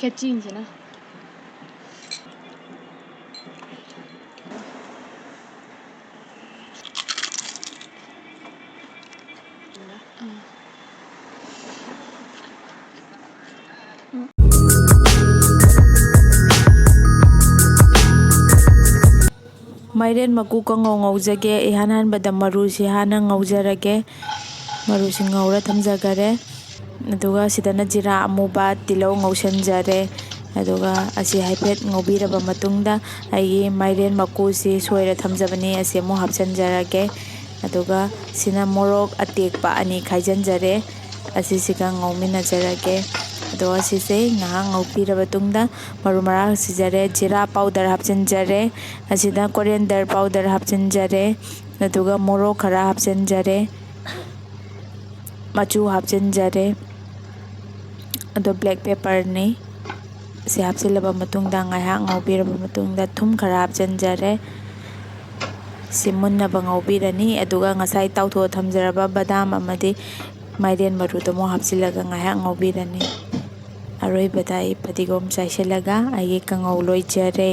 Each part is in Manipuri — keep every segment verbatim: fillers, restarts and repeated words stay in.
ꯈꯦꯆꯤꯁꯤꯅ꯫ ꯃꯥꯏꯔꯦꯟ ꯃꯀꯨ ꯀꯥꯡꯉꯧ ꯉꯧꯖꯒꯦ꯫ ꯏꯍꯥꯟ ꯍꯥꯟꯕꯗ ꯃꯔꯨꯁꯤ ꯍꯥꯟꯅ ꯉꯧꯖꯔꯒꯦ꯫ ꯃꯔꯨꯁꯤ ꯉꯧꯔ ꯊꯝꯖꯈꯔꯦ꯫ ꯑꯗꯨꯒ ꯁꯤꯗꯅ ꯖꯤꯔꯥ ꯑꯃꯨꯕ, ꯇꯤꯜꯍꯧ ꯉꯧꯁꯟꯖꯔꯦ꯫ ꯑꯗꯨꯒ ꯑꯁꯤ ꯍꯥꯏꯐꯦꯠ ꯉꯧꯕꯤꯔꯕ ꯃꯇꯨꯡꯗ, ꯑꯩꯒꯤ ꯃꯥꯏꯔꯦꯟ ꯃꯀꯨꯁꯤ ꯁꯣꯏꯔ ꯊꯝꯖꯕꯅꯤ, ꯑꯁꯤ ꯑꯃꯨꯛ ꯍꯥꯞꯆꯤꯟꯖꯔꯒꯦ꯫ ꯑꯗꯨꯒ ꯁꯤꯅ ꯃꯣꯔꯣꯛ ꯑꯇꯦꯛꯄ ꯑꯅꯤ ꯈꯥꯏꯖꯤꯟꯖꯔꯦ, ꯑꯁꯤꯁꯤꯒ ꯉꯧꯃꯤꯟꯅꯖꯔꯒꯦ꯫ ꯑꯗꯣ ꯑꯁꯤꯁꯦ ꯉꯥꯏꯍꯥꯛ ꯉꯧꯕꯤꯔꯕ ꯇꯨꯡꯗ, ꯃꯔꯨ ꯃꯔꯥꯡ ꯁꯤꯖꯔꯦ, ꯖꯤꯔꯥ ꯄꯥꯎꯗꯔ ꯍꯥꯞꯆꯤꯟꯖꯔꯦ, ꯑꯁꯤꯗ ꯀꯣꯔꯤꯌꯦꯟꯗꯔ ꯄꯥꯎꯗꯔ ꯍꯥꯞꯆꯤꯟꯖꯔꯦ, ꯑꯗꯨꯒ ꯃꯣꯔꯣꯛ ꯈꯔ ꯍꯥꯞꯆꯤꯟꯖꯔꯦ, ꯃꯆꯨ ꯍꯥꯞꯆꯤꯟꯖꯔꯦ꯫ ꯑꯗꯣ ꯕ꯭ꯂꯦꯛ ꯄꯦꯄꯔꯅꯤ꯫ ꯁꯤ ꯍꯥꯞꯆꯤꯜꯂꯕ ꯃꯇꯨꯡꯗ, ꯉꯥꯏꯍꯥꯛ ꯉꯧꯕꯤꯔꯕ ꯃꯇꯨꯡꯗ, ꯊꯨꯝ ꯈꯔ ꯍꯥꯞꯆꯤꯟꯖꯔꯦ꯫ ꯁꯤ ꯃꯨꯟꯅꯕ ꯉꯧꯕꯤꯔꯅꯤ꯫ ꯑꯗꯨꯒ ꯉꯁꯥꯏ ꯇꯥꯎꯊꯣꯛꯑ ꯊꯝꯖꯔꯕ ꯕꯗꯥꯝ ꯑꯃꯗꯤ ꯃꯥꯏꯔꯦꯟ ꯃꯔꯨꯗꯨ ꯑꯃꯨꯛ ꯍꯥꯞꯆꯤꯜꯂꯒ ꯉꯥꯏꯍꯥꯛ ꯉꯧꯕꯤꯔꯅꯤ꯫ ꯑꯔꯣꯏꯕꯗ ꯑꯩ ꯐꯗꯤꯒꯣꯝ ꯆꯥꯏꯁꯤꯜꯂꯒ ꯑꯩꯒꯤ ꯀꯥꯡꯉꯧ ꯂꯣꯏꯖꯔꯦ꯫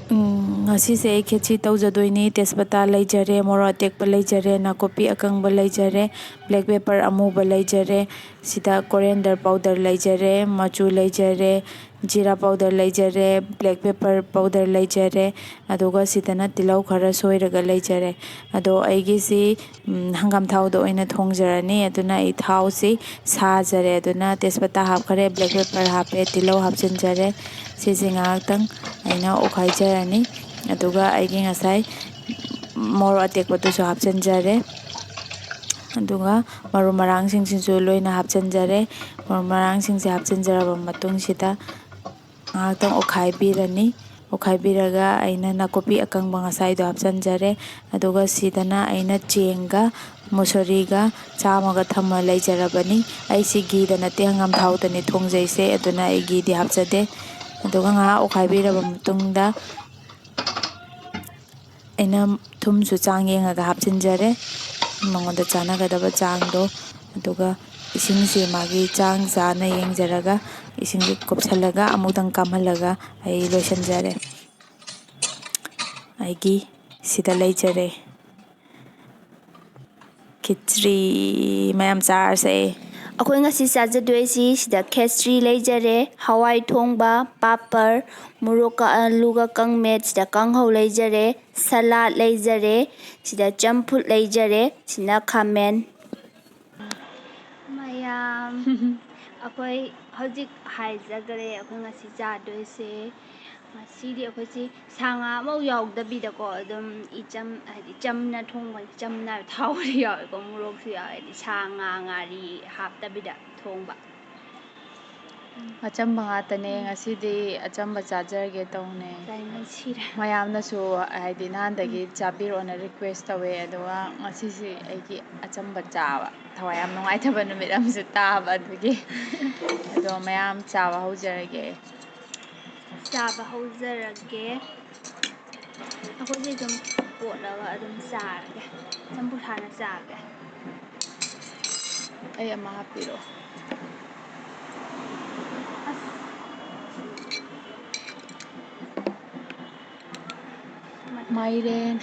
ꯎꯝ, ꯉꯁꯤꯁꯦ ꯑꯩ ꯈꯦꯆꯤ ꯇꯧꯖꯗꯣꯏꯅꯤ꯫ ꯇꯦꯖꯄꯇꯥ ꯂꯩꯖꯔꯦ, ꯃꯣꯔꯣꯛ ꯑꯇꯦꯛꯄ ꯂꯩꯖꯔꯦ, ꯅꯥꯀꯨꯞꯄꯤ ꯑꯀꯪꯕ ꯂꯩꯖꯔꯦ, ꯕ꯭ꯂꯦꯛ ꯄꯦꯄꯔ ꯑꯃꯨꯕ ꯂꯩꯖꯔꯦ, ꯁꯤꯗ ꯀꯣꯔꯤꯌꯦꯟꯗꯔ ꯄꯥꯎꯗꯔ ꯂꯩꯖꯔꯦ, ꯃꯆꯨ ꯂꯩꯖꯔꯦ, ꯖꯤꯔꯥ ꯄꯥꯎꯗꯔ ꯂꯩꯖꯔꯦ, ꯕ꯭ꯂꯦꯛ ꯄꯦꯄꯔ ꯄꯥꯎꯗꯔ ꯂꯩꯖꯔꯦ, ꯑꯗꯨꯒ ꯁꯤꯗꯅ ꯇꯤꯜꯍꯧ ꯈꯔ ꯁꯣꯏꯔꯒ ꯂꯩꯖꯔꯦ꯫ ꯑꯗꯣ ꯑꯩꯒꯤꯁꯤ, ꯎꯝ, ꯍꯪꯒꯥꯝ ꯊꯥꯎꯗ ꯑꯣꯏꯅ ꯊꯣꯡꯖꯔꯅꯤ꯫ ꯑꯗꯨꯅ ꯑꯩ ꯊꯥꯎꯁꯤ ꯁꯥꯖꯔꯦ꯫ ꯑꯗꯨꯅ ꯇꯦꯖꯄꯇꯥ ꯍꯥꯞꯈꯔꯦ, ꯕ꯭ꯂꯦꯛ ꯄꯦꯄꯔ ꯍꯥꯞꯄꯦ, ꯇꯤꯜꯍꯧ ꯍꯥꯞꯆꯤꯟꯖꯔꯦ꯫ ꯁꯤꯁꯤ ꯉꯥꯏꯍꯥꯛꯇꯪ ꯑꯩꯅ ꯑꯣꯠꯈꯥꯏꯖꯔꯅꯤ꯫ ꯑꯗꯨꯒ ꯑꯩꯒꯤ ꯉꯁꯥꯏ ꯃꯣꯔꯣꯛ ꯑꯇꯦꯛꯄꯗꯨꯁꯨ ꯍꯥꯞꯆꯤꯟꯖꯔꯦ꯫ ꯑꯗꯨꯒ ꯃꯔꯨ ꯃꯔꯥꯡꯁꯤꯡꯁꯤꯁꯨ ꯂꯣꯏꯅ ꯍꯥꯞꯆꯤꯟꯖꯔꯦ꯫ ꯃꯔꯨ ꯃꯔꯥꯡꯁꯤꯡꯁꯦ ꯍꯥꯞꯆꯤꯟꯖꯔꯕ ꯃꯇꯨꯡꯁꯤꯗ, ꯉꯥꯏꯍꯥꯛꯇꯪ ꯑꯣꯠꯈꯥꯏꯕꯤꯔꯅꯤ꯫ ꯑꯣꯠꯈꯥꯏꯕꯤꯔꯒ ꯑꯩꯅ ꯅꯥꯀꯨꯞꯄꯤ ꯑꯀꯪꯕ ꯉꯁꯥꯏꯗꯣ ꯍꯥꯞꯆꯤꯟꯖꯔꯦ꯫ ꯑꯗꯨꯒ ꯁꯤꯗꯅ ꯑꯩꯅ ꯆꯦꯡꯒ ꯃꯨꯁꯣꯔꯤꯒ ꯆꯥꯝꯃꯒ ꯊꯝꯃ ꯂꯩꯖꯔꯕꯅꯤ꯫ ꯑꯩꯁꯤ ꯘꯤꯗ ꯅꯠꯇꯦ, ꯍꯪꯒꯥꯝ ꯊꯥꯎꯗꯅꯤ ꯊꯣꯡꯖꯩꯁꯦ, ꯑꯗꯨꯅ ꯑꯩ ꯘꯤꯗꯤ ꯍꯥꯞꯆꯗꯦ꯫ ꯑꯗꯨꯒ ꯉꯥꯏꯍꯥꯛ ꯑꯣꯠꯈꯥꯏꯕꯤꯔꯕ ꯃꯇꯨꯡꯗ, ꯑꯩꯅ ꯊꯨꯝꯁꯨ ꯆꯥꯡ ꯌꯦꯡꯉꯒ ꯍꯥꯞꯆꯤꯟꯖꯔꯦ, ꯃꯉꯣꯟꯗ ꯆꯥꯟꯅꯒꯗꯕ ꯆꯥꯡꯗꯣ꯫ ꯑꯗꯨꯒ ꯏꯁꯤꯡꯁꯦ ꯃꯥꯒꯤ ꯆꯥꯡ ꯆꯥꯅ ꯌꯦꯡꯖꯔꯒ, ꯏꯁꯤꯡꯁꯦ ꯀꯨꯞꯁꯜꯂꯒ ꯑꯃꯨꯛꯇꯪ ꯀꯥꯝꯍꯜꯂꯒ ꯑꯩ ꯂꯣꯏꯁꯤꯟꯖꯔꯦ꯫ ꯑꯩꯒꯤ ꯁꯤꯗ ꯂꯩꯖꯔꯦ꯫ ꯈꯤꯆ꯭ꯔꯤ ꯃꯌꯥꯝ ꯆꯥꯔꯁꯦ꯫ ꯑꯩꯈꯣꯏ ꯉꯁꯤ ꯆꯥꯖꯗꯣꯏꯁꯤ ꯁꯤꯗ ꯈꯦꯆ꯭ꯔꯤ ꯂꯩꯖꯔꯦ, ꯍꯋꯥꯏ ꯊꯣꯡꯕ, ꯄꯥꯄꯔ, ꯃꯣꯔꯣꯛꯀ ꯑꯂꯨꯒ ꯀꯪꯃꯦꯠ, ꯁꯤꯗ ꯀꯥꯡꯍꯧ ꯂꯩꯖꯔꯦ, ꯁꯂꯥꯗ ꯂꯩꯖꯔꯦ, ꯁꯤꯗ ꯆꯝꯐꯨꯠ ꯂꯩꯖꯔꯦ, ꯁꯤꯅ ꯈꯥꯃꯦꯟ꯫ ꯃꯌꯥꯝ, ꯑꯩꯈꯣꯏ ꯍꯧꯖꯤꯛ ꯍꯥꯏꯖꯈ꯭ꯔꯦ ꯑꯩꯈꯣꯏ ꯉꯁꯤ ꯆꯥꯗꯣꯏꯁꯦ꯫ ꯉꯁꯤꯗꯤ ꯑꯩꯈꯣꯏꯁꯤ ꯁꯥ ꯉꯥ ꯑꯃꯐꯥꯎ ꯌꯥꯎꯗꯕꯤꯗꯀꯣ, ꯑꯗꯨꯝ ꯏꯆꯝ, ꯍꯥꯏꯗꯤ ꯆꯝꯅ ꯊꯣꯡꯕꯅꯤ꯫ ꯆꯝꯅ, ꯊꯥꯎꯗꯤ ꯌꯥꯎꯋꯦꯀꯣ, ꯃꯣꯔꯣꯛꯁꯨ ꯌꯥꯎꯋꯦ, ꯍꯥꯏꯗꯤ ꯁꯥ ꯉꯥ ꯉꯥꯔꯤ ꯍꯥꯞꯇꯕꯤꯗ ꯊꯣꯡꯕ꯫ ꯑꯆꯝꯕ ꯉꯥꯛꯇꯅꯦ꯫ ꯎꯝ꯫ ꯉꯁꯤꯗꯤ ꯑꯆꯝꯕ ꯆꯥꯖꯔꯒꯦ ꯇꯧꯅꯦ꯫ ꯆꯥꯅꯤꯡꯕꯅ ꯁꯤꯔꯦ꯫ ꯃꯌꯥꯝꯅꯁꯨ ꯍꯥꯏꯗꯤ ꯅꯍꯥꯟꯗꯒꯤ ꯎꯝ꯫ ꯆꯥꯕꯤꯔꯛꯑꯣꯅ request ꯇꯧꯋꯦ, ꯑꯗꯨꯒ ꯉꯁꯤꯁꯤ ꯑꯩꯒꯤ ꯑꯆꯝꯕ ꯆꯥꯕ ꯊꯋꯥꯏ ꯌꯥꯝ ꯅꯨꯡꯉꯥꯏꯇꯕ ꯅꯨꯃꯤꯠ ꯑꯃꯁꯨ ꯇꯥꯕ ꯑꯗꯨꯒꯤ꯫ ꯑꯗꯣ ꯃꯌꯥꯝ ꯆꯥꯕ ꯍꯧꯖꯔꯒꯦ꯫ ꯆꯥꯕ ꯍꯧꯖꯔꯒꯦ꯫ ꯑꯩꯈꯣꯏꯗꯤ ꯑꯗꯨꯝ ꯀꯣꯠꯂꯒ ꯑꯗꯨꯝ ꯆꯥꯔꯒꯦ꯫ ꯆꯝꯐꯨꯠ ꯍꯥꯟꯅ ꯆꯥꯒꯦ꯫ ꯑꯩ ꯑꯃ ꯍꯥꯞꯄꯤꯔꯛꯑꯣ꯫ ꯑꯁ꯫ ꯃꯥꯏꯔꯦꯟ꯫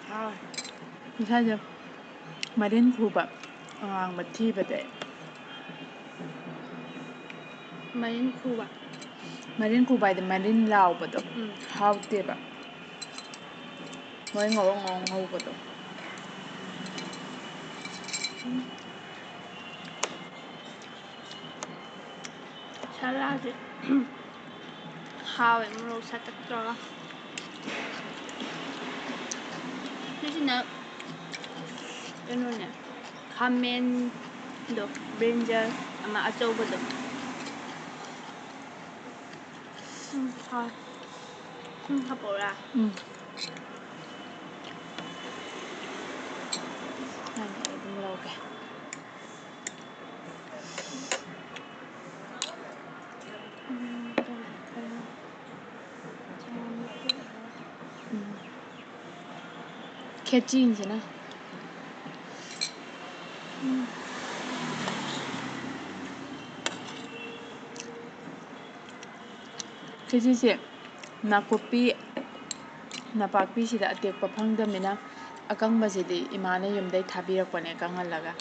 ꯍꯥꯎꯋꯦ꯫ ꯉꯁꯥꯏꯁꯦ ꯃꯔꯤꯟ ꯈꯨꯕ ꯑꯉꯥꯡꯕ ꯊꯤꯕꯗꯩ꯫ ꯃꯔꯤꯟ ꯈꯨꯕ꯫ ꯃꯔꯤꯟ ꯈꯨꯕ ꯍꯥꯏꯗꯤ ꯃꯔꯤꯟ ꯂꯥꯎꯕꯗꯣ꯫ ꯎꯝ꯫ ꯍꯥꯎꯇꯦꯕ꯫ ꯃꯣꯏ ꯉꯧꯔꯣꯛ ꯉꯧꯔꯣꯛ ꯉꯧꯕꯗꯣ꯫ ꯎꯝ꯫ ꯁꯂꯥꯗꯁꯦ ꯍꯥꯎꯋꯦ, ꯃꯣꯔꯣꯛ ꯁꯥꯇꯛ ꯇꯧꯔꯒ꯫ ꯁꯤꯁꯤꯅ ꯀꯩꯅꯣꯅꯦ, ꯈꯥꯃꯦꯟꯗꯣ, ꯕ꯭ꯔꯤꯟꯖꯜ ꯑꯃ ꯑꯆꯧꯕꯗꯣ꯫ ꯎꯝ, ꯍꯥꯎꯋꯦ꯫ ꯁꯨꯝ ꯍꯥꯞꯄꯛꯎꯔꯥ? ꯎꯝ꯫ ꯌꯥꯅꯤ, ꯑꯩ ꯑꯗꯨꯝ ꯂꯧꯒꯦ꯫ ꯈꯦꯆꯤꯁꯤꯅ꯫ ꯎꯝ꯫ ꯈꯦꯆꯤꯁꯦ ꯅꯥꯀꯨꯞꯄꯤ ꯅꯄꯥꯛꯄꯤꯁꯤꯗ ꯑꯇꯦꯛꯄ ꯐꯪꯗꯃꯤꯅ ꯑꯀꯪꯕꯁꯤꯗꯤ ꯏꯃꯥꯅ ꯌꯨꯝꯗꯩ ꯊꯥꯕꯤꯔꯛꯄꯅꯦ ꯀꯪꯍꯜꯂꯒ꯫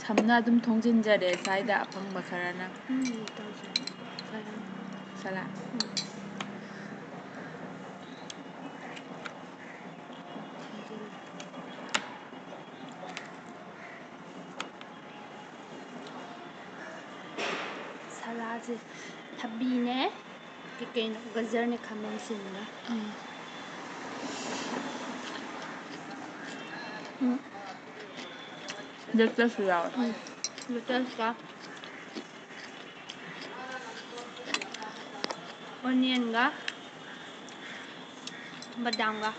ꯁꯝꯅ ꯑꯗꯨꯝ ꯊꯣꯡꯖꯤꯟꯖꯔꯦ ꯁ꯭ꯋꯥꯏꯗ ꯑꯐꯪꯕ ꯈꯔꯅ꯫ ꯎꯝ, ꯇꯧꯁꯦ꯫ ꯁꯂꯥ꯫ ꯁꯂꯥ꯫ ꯎꯝ꯫ ꯁꯂꯥꯁꯦ ꯊꯕꯤꯅꯦ, ꯀꯩ ꯀꯩꯅꯣ, ꯒꯖꯔꯅꯦ, ꯈꯥꯃꯦꯟ ꯑꯁꯤꯟꯕꯅꯦ꯫ ꯑꯥ꯫ ꯎꯝ꯫ ꯂꯦꯇꯁꯁꯨ ꯌꯥꯎꯋꯦ꯫ ꯎꯝ꯫ ꯂꯦꯇꯁꯀ ꯑꯣꯅꯤꯌꯟꯒ ꯕꯗꯥꯝꯒ꯫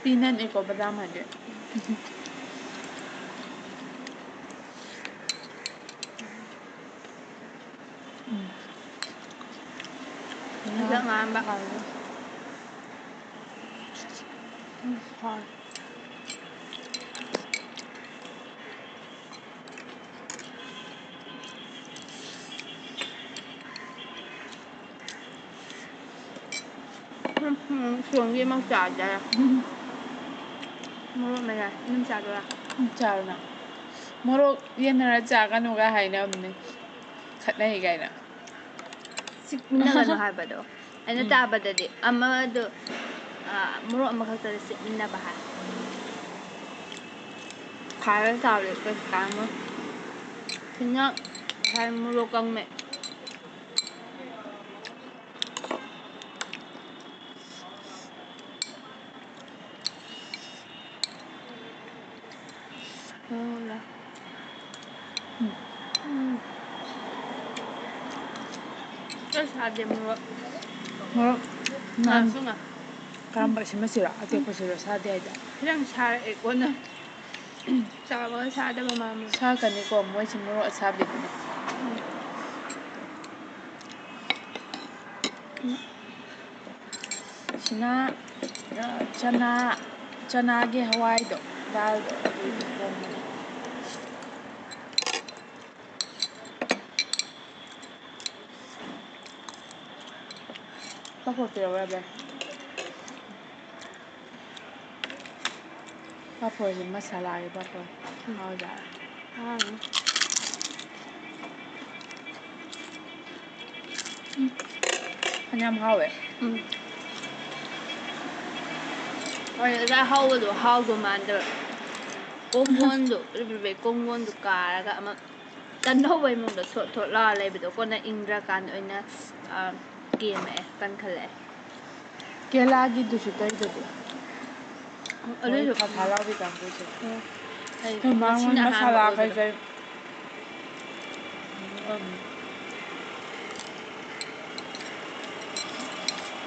ꯄꯤꯅꯠꯅꯦꯀꯣ ꯕꯗꯥꯝ ꯍꯥꯏꯗꯤ꯫ ꯎꯝ꯫ ꯃꯁꯛ ꯅꯥꯟꯕ꯫ ꯍꯥꯎꯋꯦ꯫ ꯎꯝ, ꯍꯥꯎꯋꯦ꯫ ꯎꯝ, ꯎꯝ, ꯁꯣꯝꯒꯤ ꯑꯃ ꯆꯥꯖꯔꯦ꯫ ꯃꯣꯔꯣꯛ ꯃꯌꯥꯏ ꯑꯗꯨꯝ ꯆꯥꯗꯣꯏꯔꯥ? ꯎꯝ, ꯆꯥꯔꯣ ꯅꯪ꯫ ꯃꯣꯔꯣꯛ ꯌꯦꯟꯅꯔ ꯆꯥꯒꯅꯨꯒ ꯍꯥꯏꯅꯕꯅꯦ꯫ ꯈꯠꯅꯩ ꯀꯥꯏꯅ꯫ ꯁꯤꯛꯅꯒꯅꯨ ꯍꯥꯏꯕꯗꯣ꯫ ꯑꯩꯅ ꯎꯝ꯫ ꯇꯥꯕꯗꯗꯤ ꯑꯃꯗꯣ, ꯑ, ꯃꯣꯔꯣꯛ ꯑꯃꯈꯛꯇꯗ ꯁꯤꯠꯃꯤꯟꯅꯕ ꯍꯥꯏ꯫ ꯈꯥꯏꯔ ꯆꯥꯕꯗꯤ ꯀꯩꯁꯨ ꯀꯥꯏꯔꯝꯃꯣꯏ꯫ ꯁꯤꯅ ꯉꯁꯥꯏ ꯃꯣꯔꯣꯛ ꯀꯪꯃꯦꯠ꯫ ꯎꯝ꯫ ꯎꯝ꯫ ꯈꯔ ꯁꯥꯗꯦ ꯃꯣꯔꯣꯛ꯫ ꯃꯣꯔꯣꯛ ꯉꯥꯡꯁꯨ ꯉꯥꯡ-, ꯉꯥꯡ-, ꯀꯔꯝꯕ ꯁꯤꯃꯁꯤꯔꯣ? ꯑꯇꯦꯛꯄꯁꯤꯔꯣ? ꯁꯥꯗꯦ ꯍꯥꯏꯗꯣ? ꯈꯤꯇꯪ ꯁꯥꯔꯛꯑꯦ ꯀꯣꯟꯅ꯫ ꯆꯥꯕꯒ ꯆꯥꯗꯕ ꯃꯥꯟꯕ꯫ ꯁꯥꯔꯛꯀꯅꯤꯀꯣ, ꯃꯣꯏꯁꯤ ꯃꯣꯔꯣꯛ ꯑꯁꯥꯕꯤꯗꯨꯅ꯫ ꯁꯤꯅ, ꯑ, ꯆꯅꯥ, ꯆꯅꯥꯒꯤ ꯍꯋꯥꯏꯗꯣ, ꯗꯥꯜꯗꯣ, ꯑꯗꯨꯏꯗꯣ ꯊꯣꯡꯕꯅꯦ꯫ ꯄꯥꯐꯣꯔ ꯄꯤꯔꯛꯎꯔꯥ, ꯕꯦ? ꯄꯥꯐꯣꯔꯁꯦ ꯃꯁꯥꯂꯥꯒꯤ ꯄꯥꯐꯣꯔ꯫ ꯍꯥꯎꯖꯥꯠꯂ? ꯍꯥꯎꯅꯤ꯫ ꯎꯝ꯫ ꯐꯅꯌꯥꯝ ꯍꯥꯎꯋꯦ꯫ ꯎꯝ꯫ ꯍꯣꯏ, ꯑꯣꯖꯥ, ꯍꯥꯎꯕꯗꯣ ꯍꯥꯎꯗꯧ ꯃꯥꯟꯗꯕ꯫ ꯀꯣꯡꯒꯣꯟꯗꯣ, ꯔꯤꯄꯕ꯭ꯂꯤꯛ ꯀꯣꯡꯒꯣꯟꯗꯣ ꯀꯥꯔꯒ ꯑꯃ ꯇꯟ ꯍꯧꯕꯩ ꯃꯑꯣꯡꯗ ꯊꯣꯠ ꯊꯣꯠ ꯂꯥꯎꯔ ꯂꯩꯕꯗꯣ ꯀꯣꯟꯅ ꯏꯪꯗ꯭ꯔꯀꯥꯟꯗ ꯑꯣꯏꯅ, ꯑ, ꯀꯦꯝꯃꯛꯑꯦ, ꯀꯟꯈꯠꯂꯛꯑꯦ꯫ ꯀꯦꯂꯥꯒꯤꯗꯨꯁꯨ ꯇꯧꯔꯤꯗꯨꯗꯤ꯫ ꯑꯗꯨꯏꯁꯨ ꯃꯣꯏ ꯊꯥ ꯊꯥ ꯂꯥꯎꯕꯤ ꯀꯥꯡꯕꯨꯁꯦ꯫ ꯎꯝ꯫ ꯑꯩ ꯀꯩ ꯃꯥ ꯉꯁꯤꯅ ꯃꯣꯏ ꯑꯍꯥꯟꯕ ꯃꯁꯥꯂꯥ ꯑꯣꯏꯕꯗꯣ꯫ ꯀꯩꯀꯩ꯫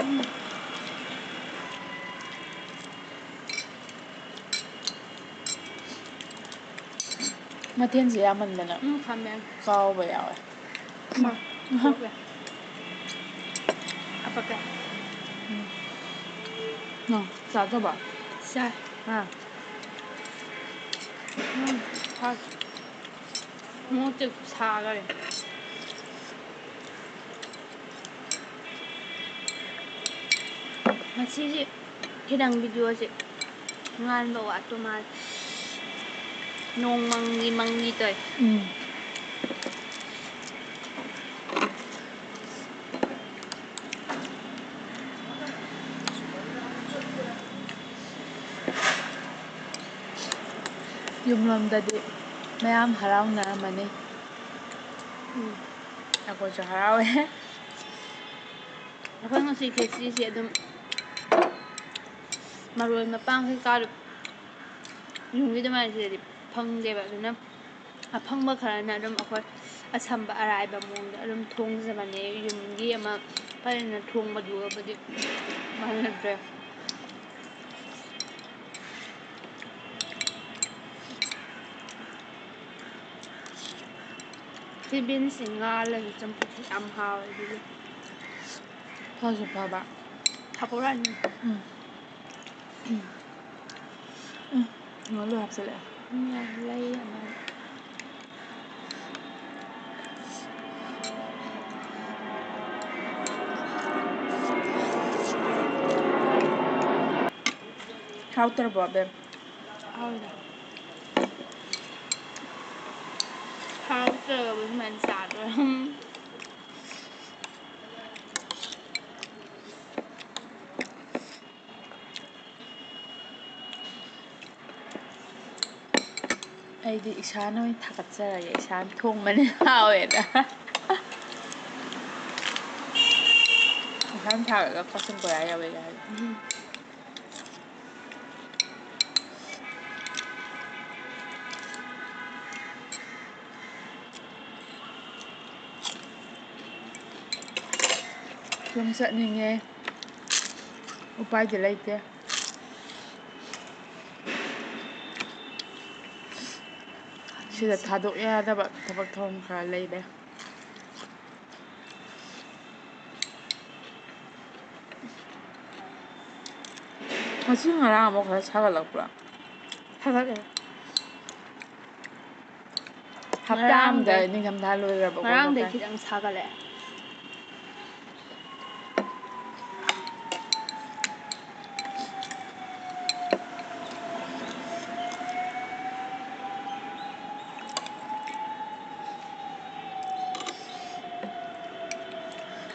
ꯎꯝ꯫ ꯃꯊꯦꯜꯁꯦ ꯌꯥꯝꯃꯟꯗꯅ ꯎꯝ, ꯈꯥꯃꯦꯟ꯫ ꯀꯥꯎꯕ ꯌꯥꯎꯋꯦ꯫ ꯃꯥ, ꯎꯝ꯫ ꯀꯣꯛꯂꯦ꯫ ꯑꯄꯠꯄ꯫ ꯎꯝ꯫ ꯅꯪ ꯆꯥꯗ꯭ꯔꯕ? ꯆꯥꯏ꯫ ꯑꯥ꯫ ꯎꯝ, ꯍꯥꯎ꯫ ꯃꯣꯔꯣꯛꯇꯤ ꯁꯥꯈꯔꯦ꯫ ꯉꯁꯤꯁꯤ ꯈꯤꯇꯪ video ꯁꯤ ꯉꯥꯟꯕ ꯋꯥꯠꯄ ꯃꯥꯜꯂꯦ꯫ ꯅꯣꯡ ꯃꯪꯂꯤ ꯃꯪꯂꯤ ꯇꯧꯏ꯫ ꯎꯝ꯫ ꯌꯨꯝꯂꯣꯝꯗꯗꯤ ꯃꯌꯥꯝ ꯍꯔꯥꯎꯅꯔꯝꯃꯅꯤ꯫ ꯎꯝ꯫ ꯑꯩꯈꯣꯏꯁꯨ ꯍꯔꯥꯎꯋꯦ꯫ ꯑꯩꯈꯣꯏ ꯉꯁꯤ ꯈꯦꯆ꯭ꯔꯤꯁꯦ ꯑꯗꯨꯝ ꯃꯔꯣꯏ ꯃꯄꯥꯡ ꯀꯩꯀꯥꯗꯣ ꯌꯨꯝꯒꯤ ꯑꯗꯨꯃꯥꯏꯅ ꯁꯤꯗꯗꯤ ꯐꯪꯗꯦꯕ, ꯑꯗꯨꯅ ꯑꯐꯪꯕ ꯈꯔꯅ ꯑꯗꯨꯝ ꯑꯩꯈꯣꯏ ꯑꯁꯝꯕ ꯑꯔꯥꯏꯕ ꯃꯑꯣꯡꯗ ꯑꯗꯨꯝ ꯊꯣꯡꯖꯕꯅꯦ꯫ ꯌꯨꯝꯒꯤ ꯑꯃ ꯐꯖꯅ ꯊꯣꯡꯕꯗꯨꯒꯕꯨꯗꯤ ꯃꯥꯟꯅꯗ꯭ꯔꯦ꯫ ꯁꯤ ꯕꯤꯟꯁꯁꯤ ꯉꯥꯜꯂꯁꯨ ꯆꯝꯐꯨꯠꯁꯤ ꯌꯥꯝ ꯍꯥꯎꯋꯦ ꯑꯗꯨꯒꯤ꯫ ꯐꯁꯨ ꯐꯕ꯫ ꯍꯥꯞꯄꯧꯔꯥꯅꯤ꯫ ꯎꯝ꯫ ꯎꯝ꯫ ꯎꯝ꯫ ꯉꯥ ꯂꯣꯏ ꯍꯥꯞꯆꯤꯜꯂꯛꯑꯦ꯫ ꯎꯝ, ꯂꯩ ꯑꯃ꯫ ꯍꯥꯎꯇ꯭ꯔꯕꯣ, ꯑꯕꯦꯝ? ꯍꯥꯎꯏꯗ꯫ ꯍꯥꯎꯇ꯭ꯔꯒꯕꯨ ꯁꯨꯃꯥꯏꯅ ꯆꯥꯗꯣꯏꯔꯣ? ꯑꯩꯗꯤ ꯏꯁꯥꯅ ꯑꯣꯏꯅ ꯊꯥꯒꯠꯆꯔꯒꯦ, ꯏꯁꯥꯅ ꯊꯣꯡꯕꯅ ꯍꯥꯎꯋꯦꯅ꯫ ꯏꯁꯥꯅ ꯊꯥꯒꯠꯂꯒ ꯀꯥꯆꯤꯟ ꯀꯣꯏꯌꯥ ꯌꯥꯎꯋꯦꯒ ꯍꯥꯏ꯫ ꯌꯨꯝ ꯆꯠꯅꯤꯡꯉꯦ, ꯎꯄꯥꯏꯗꯤ ꯂꯩꯇꯦ꯫ ꯁꯤꯗ ꯊꯥꯗꯣꯛ ꯌꯥꯗꯕ ꯊꯕꯛ ꯊꯧꯔꯝ ꯈꯔ ꯂꯩꯔꯦ꯫ ꯉꯁꯤ ꯉꯔꯥꯡ ꯑꯃꯨꯛ ꯈꯔ ꯁꯥꯒꯠꯂꯛꯄ꯭ꯔꯥ? ꯁꯥꯒꯠꯂꯦ꯫ ꯍꯞꯇꯥ ꯑꯃꯗ ꯉꯔꯥꯡꯗꯩ, ꯅꯤꯡꯊꯝꯊꯥ ꯂꯣꯏꯈ꯭ꯔꯕꯀꯣ, ꯉꯔꯥꯡꯗꯩ ꯃꯇꯝ꯫ ꯈꯤꯇꯪ ꯁꯥꯒꯠꯂꯛꯑꯦ꯫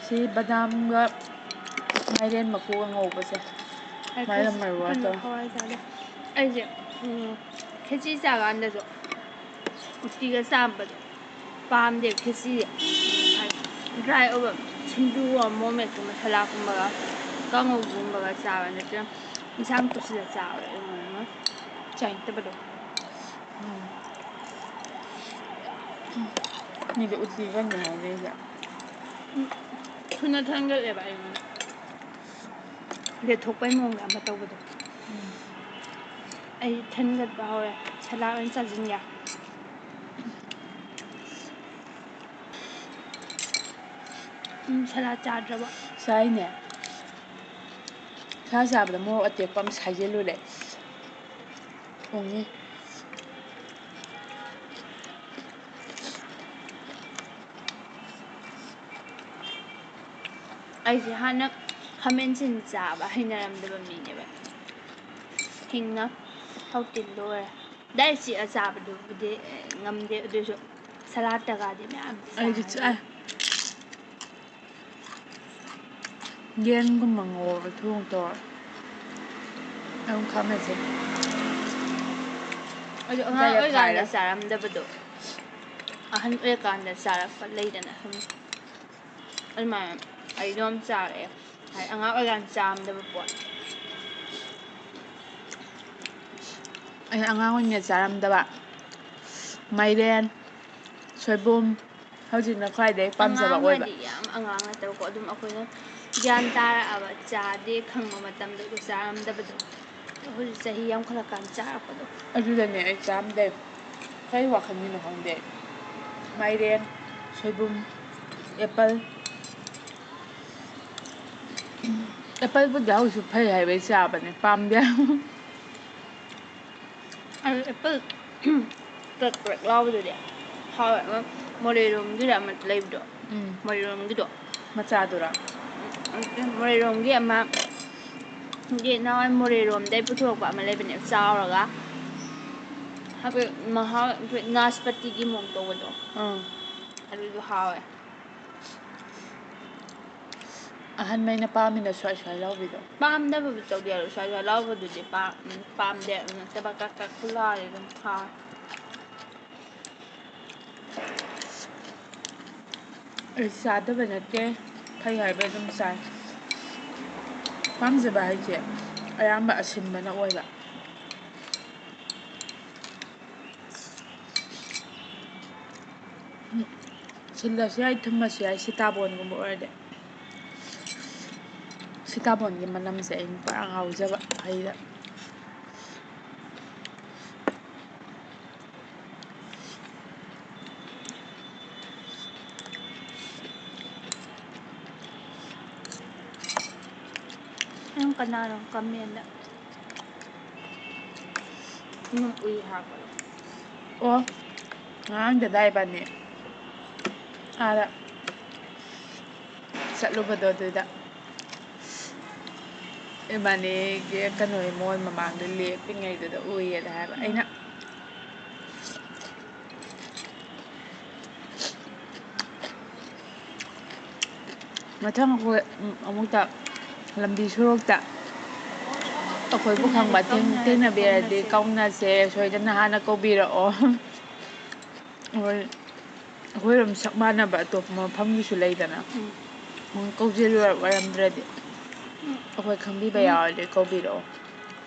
ꯁꯤ ꯕꯗꯥꯝꯒ ꯃꯥꯏꯔꯦꯟ ꯃꯀꯨꯒ ꯉꯧꯕꯁꯦ꯫ ꯑꯩ ꯃꯥꯏꯔꯦꯟ ꯈꯦꯆꯤ-, ꯃꯔꯨꯒ ꯀꯩꯅꯣ, ꯇꯧꯔ꯫ ꯍꯋꯥꯏ ꯆꯥꯗꯦ꯫ ꯑꯩꯁꯦ, ꯎꯝ, ꯈꯦꯆꯤ ꯆꯥꯀꯥꯟꯗꯁꯨ ꯎꯇꯤꯒ ꯆꯥꯕꯗꯣ ꯄꯥꯝꯗꯦ꯫ ꯈꯦꯆꯤꯁꯦ ꯗ꯭ꯔꯥꯏ ꯑꯣꯏꯕ ꯁꯤꯡꯖꯨꯒꯨꯝꯕ, ꯃꯣꯔꯣꯛ ꯃꯦꯠꯄ, ꯃꯁꯥꯂꯥꯒꯨꯝꯕꯒ, ꯀꯥꯡꯉꯧꯒꯨꯝꯕꯒ ꯆꯥꯕ ꯅꯠꯇ꯭ꯔꯒ ꯏꯟꯁꯥꯡ ꯇꯣꯠꯁꯤꯜꯂ ꯆꯥꯕꯗꯣ ꯑꯩꯉꯣꯟꯗ ꯆꯥꯅꯤꯡꯗꯕꯗꯣ꯫ ꯎꯝ꯫ ꯃꯤꯗꯤ ꯎꯇꯤꯒꯅꯦ ꯍꯥꯏꯅꯩꯁꯦ꯫ ꯎꯝ, ꯊꯨꯅ ꯊꯟꯒꯠꯂꯦꯕ ꯑꯩꯉꯣꯟꯗ꯫ ꯂꯦꯊꯣꯛꯄꯩ ꯃꯑꯣꯡꯗ ꯑꯃ ꯇꯧꯕꯗꯣ꯫ ꯎꯝ꯫ ꯑꯩ ꯊꯟꯒꯠꯄ ꯍꯧꯔꯦ꯫ ꯁꯂꯥꯗ ꯑꯣꯏꯅ ꯆꯥꯁꯤꯟꯒꯦ꯫ ꯎꯝ, ꯁꯂꯥꯗ ꯆꯥꯗ꯭ꯔꯕꯣ? ꯆꯥꯏꯅꯦ꯫ ꯁꯥ ꯆꯥꯕꯗ ꯃꯣꯔꯣꯛ ꯑꯇꯦꯛꯄ ꯑꯃ ꯁꯥꯏꯖꯤꯜꯂꯨꯔꯦ꯫ ꯎꯪꯉꯤ꯫ ꯑꯩꯁꯦ ꯍꯥꯟꯅ ꯈꯥꯃꯦꯟ ꯑꯁꯤꯟ ꯆꯥꯕ ꯍꯩꯅꯔꯝꯗꯕ ꯃꯤꯅꯦꯕ꯫ ꯍꯤꯡꯅ ꯍꯧꯖꯤꯛꯇꯤ ꯂꯣꯏꯔꯦ꯫ ꯗꯥꯏꯔꯦꯛ ꯆꯤꯛꯑ ꯆꯥꯕꯗꯨꯕꯨꯗꯤ, ꯑꯦ, ꯉꯝꯗꯦ꯫ ꯑꯗꯨꯏꯁꯨ ꯁꯂꯥꯠꯇꯒꯗꯤ ꯃꯌꯥꯝ ꯑꯩꯗꯤ ꯆꯥꯏ꯫ ꯆꯥꯏ꯫ ꯌꯦꯟꯒꯨꯝꯕ ꯉꯧꯔꯒ ꯊꯣꯡ ꯇꯧꯔ ꯑꯗꯨꯝ ꯈꯥꯃꯦꯟꯁꯦ꯫ ꯑꯗꯨ ꯑꯉꯥꯡ ꯗꯥꯏꯔꯦꯛ ꯑꯣꯏꯔꯤꯀꯥꯟꯗ ꯈꯥꯏꯔ꯫ ꯆꯥꯔꯝꯗꯕꯗꯣ ꯑꯍꯟ ꯑꯣꯏꯔꯀꯥꯟꯗ ꯆꯥꯔꯛꯄ ꯂꯩꯗꯅ ꯁꯨꯝ꯫ ꯑꯗꯨꯃꯥꯏꯅ ꯑꯩꯗꯣ ꯌꯥꯝ ꯆꯥꯔꯛꯑꯦ꯫ ꯍꯥꯏꯗꯤ ꯑꯉꯥꯡ ꯑꯣꯏꯔꯤꯀꯥꯟꯗ ꯆꯥꯔꯝꯗꯕ ꯄꯣꯠ꯫ ꯑꯩꯅ ꯑꯉꯥꯡ ꯑꯣꯏꯔꯤꯉꯩꯗ ꯆꯥꯔꯝꯗꯕ ꯃꯥꯏꯔꯦꯟ, ꯁꯣꯏꯕꯨꯝ, ꯍꯧꯖꯤꯛꯅ ꯈ꯭ꯋꯥꯏꯗꯩ ꯄꯥꯝꯖꯕ ꯑꯣꯏꯕ꯫ ꯑꯉꯥꯡꯅꯗꯤ ꯌꯥꯝ ꯑꯉꯥꯡ ꯅꯠꯇꯕꯀꯣ, ꯑꯗꯨꯝ ꯑꯩꯈꯣꯏꯅ ꯒ꯭ꯌꯥꯟ ꯇꯥꯔꯛꯑꯕ, ꯆꯥꯗꯦ ꯈꯪꯕ ꯃꯇꯝꯗ ꯑꯗꯨ ꯆꯥꯔꯝꯗꯕꯗꯣ꯫ ꯍꯧꯖꯤꯛ ꯆꯍꯤ ꯌꯥꯝꯈꯠꯂꯛꯀꯥꯟꯗ ꯆꯥꯔꯛꯄꯗꯣ꯫ ꯑꯗꯨꯗꯅꯦ ꯑꯩ ꯆꯥꯔꯝꯗꯦ꯫ ꯀꯔꯤ ꯋꯥꯈꯜꯒꯤꯅꯣ ꯈꯪꯗꯦ꯫ ꯃꯥꯏꯔꯦꯟ, ꯁꯣꯏꯕꯨꯝ, ꯑꯦꯄꯜ꯫ ꯑꯦꯄꯜꯕꯨꯗꯤ ꯍꯧꯖꯤꯛꯁꯨ ꯐꯩ ꯍꯥꯏꯕꯩ ꯆꯥꯕꯅꯦ, ꯄꯥꯝꯗꯦ꯫ ꯑꯗꯨ ꯑꯦꯄꯜ ꯀ꯭ꯔꯛ ꯀ꯭ꯔꯛ ꯂꯥꯎꯕꯗꯨꯗꯤ ꯍꯥꯎꯋꯦ꯫ ꯑꯃ ꯃꯣꯔꯦꯔꯣꯝꯒꯤꯗ ꯑꯃ ꯂꯩꯕꯗꯣ꯫ ꯎꯝ꯫ ꯃꯣꯔꯦꯔꯣꯝꯒꯤꯗꯣ꯫ ꯃꯆꯥꯗꯨꯔꯣ? ꯎꯝ, ꯃꯣꯔꯦꯔꯣꯝꯒꯤ ꯑꯃ, ꯍꯧꯖꯤꯛ ꯅꯍꯥꯟꯋꯥꯏ ꯃꯣꯔꯦꯔꯣꯝꯗꯩ ꯄꯨꯊꯣꯔꯛꯄ ꯑꯃ ꯂꯩꯕꯅꯦ, ꯆꯥꯎꯔꯒ꯫ ꯍꯥꯏꯐꯦꯠ ꯃꯍꯥꯎ ꯍꯥꯏꯐꯦꯠ ꯅꯥꯁꯄꯇꯤꯒꯤ ꯃꯑꯣꯡ ꯇꯧꯕꯗꯣ꯫ ꯑꯥ꯫ ꯑꯗꯨꯁꯨ ꯍꯥꯎꯋꯦ꯫ ꯑꯍꯟꯃꯩꯅ ꯄꯥꯝꯃꯤꯅ ꯁ꯭ꯋꯥꯏ ꯁ꯭ꯋꯥꯏ ꯂꯥꯎꯕꯤꯗꯣ꯫ ꯄꯥꯝꯗꯕꯕꯨ ꯇꯧꯗꯦ, ꯑꯗꯣ ꯁ꯭ꯋꯥꯏ ꯁ꯭ꯋꯥꯏ ꯂꯥꯎꯕꯗꯨꯗꯤ ꯄꯥꯝ-, ꯄꯥꯝꯗꯦ꯫ ꯑꯗꯨ ꯅꯠꯇꯕ ꯀꯛ ꯀꯛ ꯈꯨꯂꯥꯎꯗꯤ ꯑꯗꯨꯝ ꯍꯥꯎꯋꯦ꯫ ꯑꯩ ꯆꯥꯗꯕ ꯅꯠꯇꯦ, ꯐꯩ ꯍꯥꯏꯕꯩ ꯑꯗꯨꯝ ꯆꯥꯏ꯫ ꯄꯥꯝꯖꯕ ꯍꯥꯏꯁꯦ ꯑꯌꯥꯝꯕ ꯑꯁꯤꯟꯕꯅ ꯑꯣꯏꯕ꯫ ꯎꯝ, ꯁꯤꯜꯂꯁꯨ ꯌꯥꯏ, ꯊꯨꯝꯃꯁꯨ ꯌꯥꯏ, ꯁꯤꯇꯥꯕꯣꯟꯒꯨꯝꯕ ꯑꯣꯏꯔꯗꯤ꯫ ꯁꯤꯇꯥꯕꯣꯟꯒꯤ ꯃꯅꯝꯁꯦ ꯑꯩꯅ ꯄꯨꯔꯥ ꯉꯥꯎꯖꯕ ꯍꯩꯗ꯫ ꯀꯅꯥꯅꯣ ꯀꯃꯦꯟꯗ ꯅꯨꯡ ꯎꯏ ꯍꯥꯏꯕꯗꯣ? ꯑꯣ, ꯉꯔꯥꯡ ꯗꯗꯥ ꯏꯕꯥꯅꯤ ꯑꯥꯗ ꯆꯠꯂꯨꯕꯗꯣ, ꯑꯗꯨꯗ ꯏꯕꯥꯅꯤꯒꯤ ꯀꯩꯅꯣ, ꯃꯣꯏ ꯃꯃꯥꯡꯗ ꯂꯦꯞꯄꯤꯉꯩꯗꯨꯗ ꯎꯏꯌꯦꯅ ꯍꯥꯏꯕ꯫ ꯑꯩꯅ ꯃꯊꯪ ꯑꯩꯈꯣꯏ, ꯎꯝ, ꯑꯃꯨꯛꯇ ꯂꯝꯕꯤ ꯁꯣꯔꯣꯛꯇ ꯑꯩꯈꯣꯏꯕꯨ ꯈꯪꯕ ꯊꯦꯡ-, ꯊꯦꯡꯅꯕꯤꯔꯗꯤ ꯀꯧꯅꯁꯦ, ꯁꯣꯏꯗꯅ ꯍꯥꯟꯅ ꯀꯧꯕꯤꯔꯛꯑꯣ꯫ ꯍꯣꯏ, ꯑꯩꯈꯣꯏꯔꯣꯝ ꯁꯛ ꯃꯥꯟꯅꯕ ꯑꯇꯣꯞꯄ ꯃꯐꯝꯒꯤꯁꯨ ꯂꯩꯗꯅ꯫ ꯎꯝ꯫ ꯎꯝ, ꯀꯧꯁꯤꯜꯂꯨꯔ-, ꯑꯣꯏꯔꯝꯗ꯭ꯔꯗꯤ ꯎꯝ꯫ ꯑꯩꯈꯣꯏ ꯈꯪꯕꯤꯕ ꯎꯝ꯫ ꯌꯥꯎꯔꯗꯤ ꯀꯧꯕꯤꯔꯛꯑꯣ꯫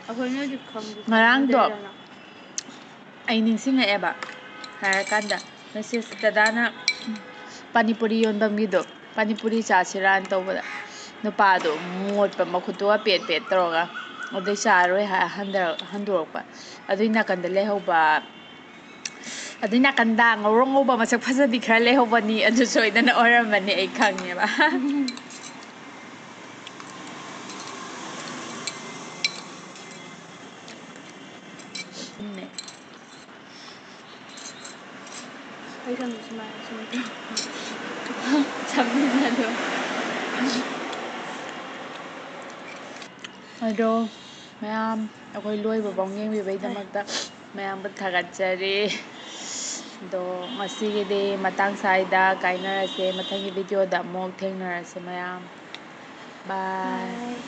ꯑꯩꯈꯣꯏꯅꯗꯤ ꯈꯪꯁꯨ ꯉꯔꯥꯡꯗꯣ ꯈꯪꯕꯤꯗꯦꯗꯅ꯫ ꯑꯩ ꯅꯤꯡꯁꯤꯡꯉꯛꯑꯦꯕ ꯍꯥꯏꯔꯀꯥꯟꯗ, ꯉꯁꯤ ꯗꯗꯥꯅ ꯄꯥꯅꯤꯄꯨꯔꯤ ꯌꯣꯟꯐꯝꯒꯤꯗꯣ, ꯄꯥꯅꯤꯄꯨꯔꯤ ꯆꯥꯁꯤꯔꯥꯅ ꯇꯧꯕꯗ, ꯅꯨꯄꯥꯗꯣ ꯃꯣꯠꯄ ꯃꯈꯨꯠꯇꯨꯒ ꯄꯦꯠ ꯄꯦꯠ ꯇꯧꯔꯒ, ꯑꯗꯩ ꯆꯥꯔꯣꯏ ꯍꯥꯏ ꯍꯟꯗꯔ-, ꯍꯟꯗꯣꯔꯛꯄ꯫ ꯑꯗꯨꯏ ꯅꯥꯀꯟꯗ ꯂꯩꯍꯧꯕ, ꯑꯗꯨꯏ ꯅꯥꯀꯟꯗ ꯉꯧꯔꯣꯛ ꯉꯧꯕ ꯃꯁꯛ ꯐꯖꯕꯤ ꯈꯔ ꯂꯩꯍꯧꯕꯅꯤ, ꯑꯗꯨ ꯁꯣꯏꯗꯅ ꯑꯣꯏꯔꯝꯃꯅꯤ, ꯑꯩ ꯈꯪꯉꯦꯕ꯫ ꯎꯝ꯫ ꯑꯩ ꯁꯝꯁꯦ ꯁꯨꯃꯥꯏꯅ ꯁꯨꯝ ꯁꯝꯖꯤꯟꯅꯗꯣ꯫ ꯑꯗꯣ ꯃꯌꯥꯝ ꯑꯩꯈꯣꯏ ꯂꯣꯏꯕꯐꯥꯎ ꯌꯦꯡꯕꯤꯕꯩꯗꯃꯛꯇ ꯃꯌꯥꯝꯕꯨ ꯊꯥꯒꯠꯆꯔꯤ꯫ ꯑꯗꯣ ꯉꯁꯤꯒꯤꯗꯤ ꯃꯇꯥꯡ ꯁ꯭ꯋꯥꯏꯗ ꯀꯥꯏꯅꯔꯁꯦ, ꯃꯊꯪꯒꯤ ꯚꯤꯗꯤꯑꯣꯗ ꯑꯃꯨꯛ ꯊꯦꯡꯅꯔꯁꯦ ꯃꯌꯥꯝ꯫ ꯕꯥꯏ꯫